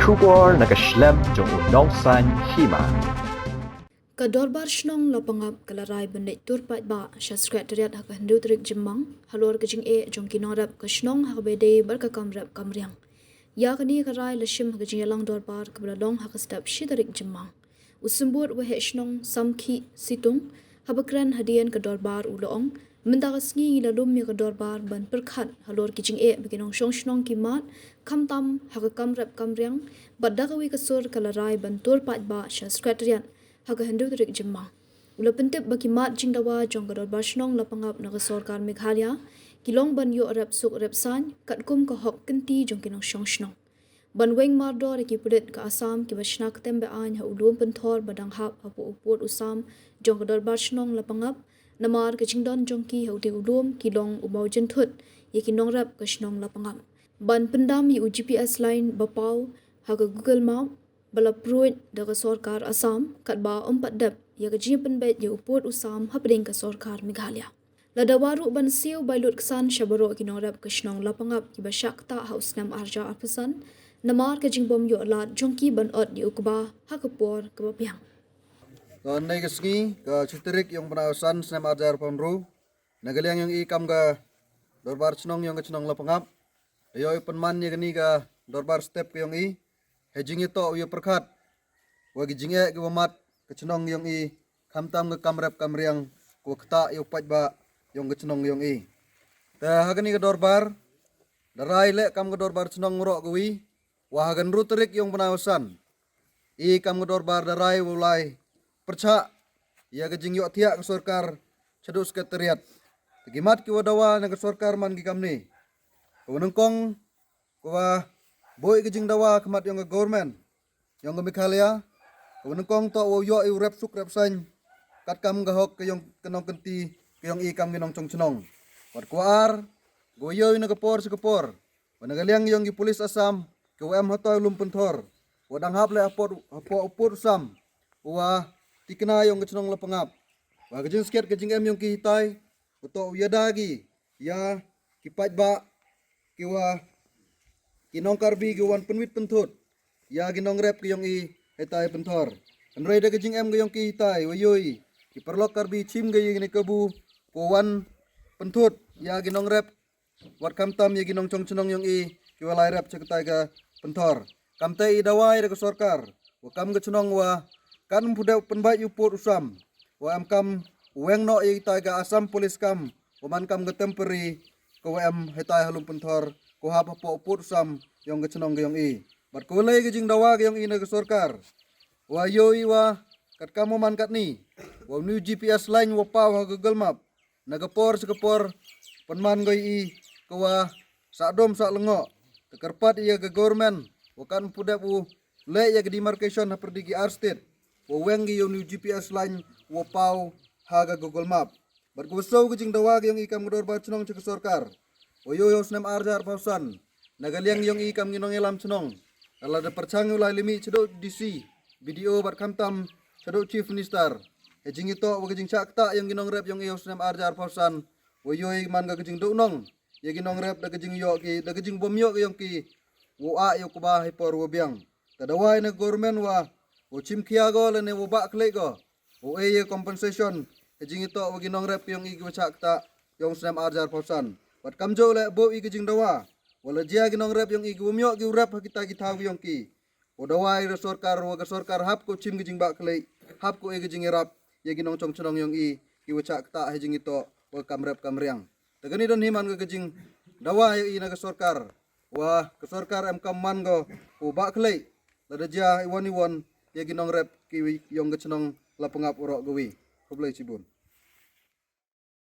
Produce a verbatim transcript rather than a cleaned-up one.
Khubor na ka shlem jong u nongsan hima. Ka Dorbar Shnong Lapangap ka la rai ban leit tur paidbah sha Secretariat ha ka hynriew tarik Jymmang halor ka jingeh jong ki nongrep ka shnong ha kaba ïadei bad ka kam rep kam riang. Ïa kane ka rai la shim ha ka jingïalang dorbar kaba la long ha ka step shi tarik Jymmang. U Symbud Waheh Shnong Samkhih Situng, haba kren hadien ka dorbar, u la ong, mynta ka sngi ngi la lum ïa ka dorbar ban pyrkhat halor ki jingeh ba ki nongshong shnong ki mad, khamtam ha ka kam rep kam riang, bad da kawei ka sur ka la rai ban tur paidbah sha Secretariat ha ka hynriew tarik Jymmang. U la pyntip ba ki mat jingdawa jong ka Dorbar Shnong Lapangap na ka Sorkar Meghalaya ki long ban ïoh rep suk rep saiñ katkum ka hok kynti jong ki nongshong shnong. Ban weng mardor ïa ki pulit ka Assam kiba shna ktem be-aiñ ha u lum pynthor ba dang hap hapoh u pud u sam jong ka Dorbar Shnong Lapangap, namar ka jingdon jong ki ha utei u lum ki long u mawjynthut ïa ki nongrep ka shnong Lapangap. Ban pyndam ïa u G P S line ba paw ha ka Google Map ba la pruid da ka sorkar Assam, katba ym pat dep ïa ka jingpynbeit ïa u pud u sam hapdeng ka sorkar Meghalaya. La dawa ruh ban siew bai lut ksan sha baroh ki nongrep ka shnong Lapangap kiba shah ktah ha u snem arhajar arphew san, namar ka jingbym ïoh lad jong ki ban ot ïa u kba ha ka por kaba biang. To, hynne ka sngi, ka shi tarik ïong u bnai u san, snem arhajar arphew hynriew, na ka liang ïong i kam ka Dorbar Shnong ïong ka shnong Lapangap, ïoh i pynman ïa kane ka dorbar step ka ïong i ha jingïatoh ïa pyrkhat wa ki jingeh kiwa mat ka shnong ïong i, khamtam ka kam rep kam riang kawa ktah ïa u paidbah ïong ka shnong ïong i. Te ha kane ka dorbar, da rai leh kam ka Dorbar Shnong waroh kawi, wa ha ka hynriew tarik ïong u bnai u san, i kam ka dorbar da rai wow lai pyrshah ïa ka jingïohthiah ka sorkar shaduh Secretariat. Te ki mat kiwa dawa na ka sorkar man ki kamne: kawa nyngkong, kawa buh ka jingdawa khmat ïong ka government ïong ka Meghalaya. Kawa nyngkong toh wow ïoh i u rep suk rep saiñ katkam ka hok ka ïong ka nongkynti ka ïong i kam ki nongshong shnong. Bad kawa ar, kawa ïoh i na ka por sha ka por, wa na ka liang ïong ki pulit Assam kiwa em hatoi lum pynthor, wa dang hap leh hapoh, hapoh u pud u sam, wa tikna ïong ka shnong Lapangap, wa ka jingskhiat ka jingem ïong ki hitai, wa toh u ïada ki ïa ki paidbah, kiwa ki nong Karbi kiwa wan pynwit pynthut ïa ki nongrep ka ïong i hitai pynthor. Hynrei da ka jingem ka ïong ki hitai, wa ïoh i ki paralok Karbi chim ka ïa kine kabu, kawa wan pynthut ïa ki nongrep, wat khamtam ïa ki nongshong shnong ïong i kiwa lai rep sha katai ka pynthor. Kamte i dawa i da ka sorkar wa kam ka shnong wa kan ym pu dep pynbeit ïa u pud u sam, wa em kam u weng noh ïa kitai ka Assam Police Camp, wa man kam ka temporary, kawa em hitai ha lum pynthor, kawa hap hapoh u pud u sam ïong ka shnong ka ïong i. Bad kawa lei ka jingdawa ka ïong i na ka sorkar, wa ïoh i wa katkam wa man katni, wa u new G P S line wa paw ha Google Map, na ka por sha ka por pynman ko ïa i kawa sah dum sah lyngngoh. Te kyrpad ïa ka government wa kan pu dep u leh ïa ka demarcation hapyrdi ki ar state, wa weng ki ïa u new G P S line wa paw ha ka Google Map. Bad kawa siew ka jingdawa ka ïong i kam ka Dorbar Shnong sha ka sorkar, wa ïoh ïa u snem arhajar arphew san, na ka liang ïong i kam ki nongïalam shnong, lada pyrshang ïa u lai limit shaduh D C, B D O bad khamtam shaduh Chief Minister, ha jingïatoh wa ka jingshah ktah ïong ki nongrep ïong i ha u snem arhajar arphew san, wa ïoh i man ka ka jingduh nong ïa ki nongrep da ka jingïoh ki, da ka jingbym ïoh ka ïong ki wow ah ïa u kba ha i por wa biang. Te dawa i na ka government wa wow chim khia ko lane wow bah khlieh ko, wow ai ïa compensation ha jingïatoh wa ki nongrep ka ïong i kiwa shah ktah ïong u snem arhajar arphew san. Bad kamjooh leh buh i ka jingdawa wa la jia ki nongrep ïong i kiwym ïoh ki u rep ha kitai ki thaw ka ïong ki, wow dawa i da sorkar wa ka sorkar hap ko chim ka jingbah khlieh, hap ko ai ka jingïarap ïa ki nongshong shnong ïong i kiwa shah ktah ha jingïatoh wa ka kam rep kam riang. Te kani don hi man ka ka jingdawa ïa i na ka sorkar, wa ka sorkar em kam man ko wow bah khlieh lada jia iwon iwon ïa ki nongrep ki ïong ka shnong Lapangap waroh kawi. Khublei shibun.